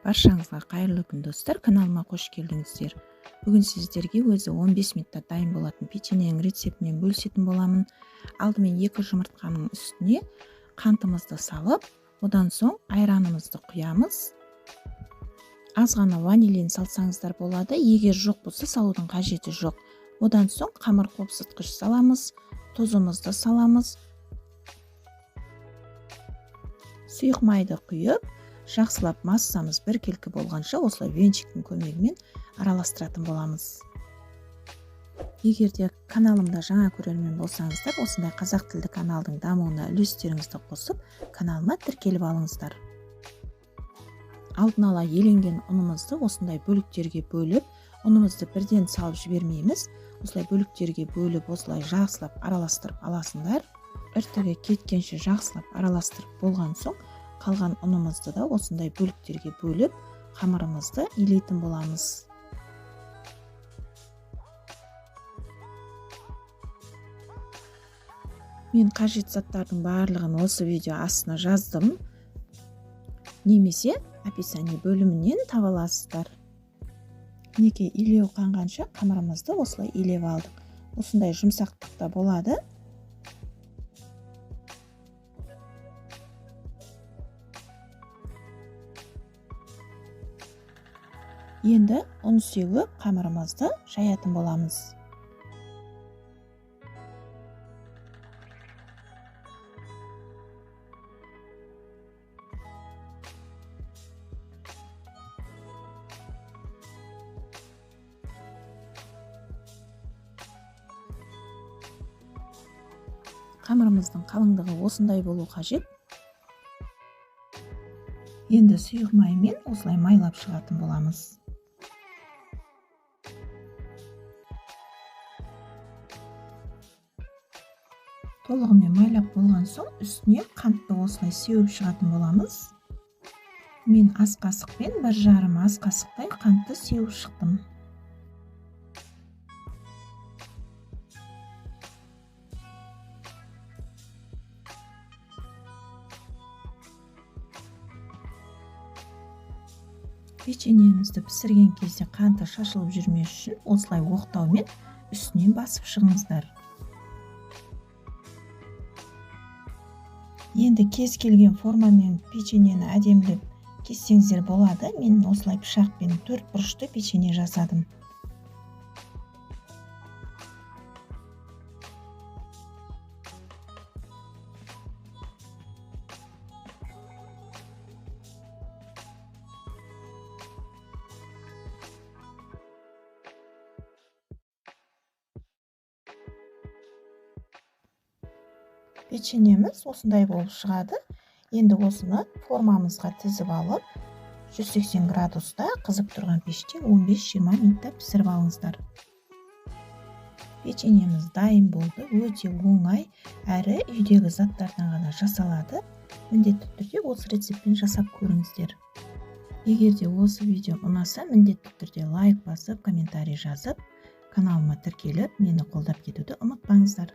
Баршаңызға қайырлы күн, достар! Каналыма қош келдіңіздер. Бүгін сіздерге өзі 15 минутта дайын болатын печеньенің рецептімен бөлісетін боламын. Алдымен 2 жұмыртқаның үстіне қантымызды салып, одан соң айранымызды құямыз. Аз ғана ванилин салсаңыздар болады, егер жоқ болса салудың қажеті жоқ. Одан соң қамыр қопсытқыш саламыз, тұзымызды саламыз. Сұйық майды құйып, жақсылап массамыз біркелкі болғанша осылай венчиктің көмегімен араластыратын боламыз. Егер де каналымда жаңа көрермен болсаңыздар, осындай қазақ тілді каналдың дамуына үлестеріңізді қосып, каналыма тіркеліп алыңыздар. Алдын ала еленген ұнымызды осындай бөліктерге бөліп, ұнымызды бірден салып жібермейміз. Осылай бөліктерге бөліп, осылай жақсылап араластырып аласыңдар. Іртігі кеткенше жақсылап араластырып болған соң, қалған ұнымызды да осындай бөліктерге бөліп, қамырымызды илейтін боламыз. Мен қажет заттардың барлығын осы видео астына жаздым. Немесе описание бөлімінен таба аласыздар. Мінекей, илеу қанғанша қамырымызды осылай илеп алдық. Осындай жұмсақтықта болады. Енді ұн сеуіп қамырымызды жаятын боламыз. Қамырымыздың қалыңдығы осындай болу қажет. Енді сұйық маймен осылай майлап шығатын боламыз. Толығымен майлап болған соң үстіне қантты осылай сеуіп шығатын боламыз. Мен ас қасықпен 1,5 ас қасықтай қантты сеуіп шықтым. Печеньемізді пісірген кезде қанты шашылып жүрмес үшін осылай оқтаумен үстінен басып шығыңыздар. Енді кез келген формамен печеньені әдемілеп кессеңіздер болады. Мен осылай пышақпен 4 бұрышты печенье жасадым. Печеньеміз осындай болып шығады. Енді осыны формамызға тізіп алып, 180 градуста қызып тұрған пеште 15-20 минутта пісіріп алыңыздар. Печеньеміз дайын болды. Өте оңай, әрі үйдегі заттардан ғана жасалады. Міндетті түрде осы рецептпен жасап көріңіздер. Егер де осы видео ұнаса, міндетті түрде лайк басып, комментарий жазып, каналыма тіркеліп, мені қолдап кетуді ұмытпаңыздар.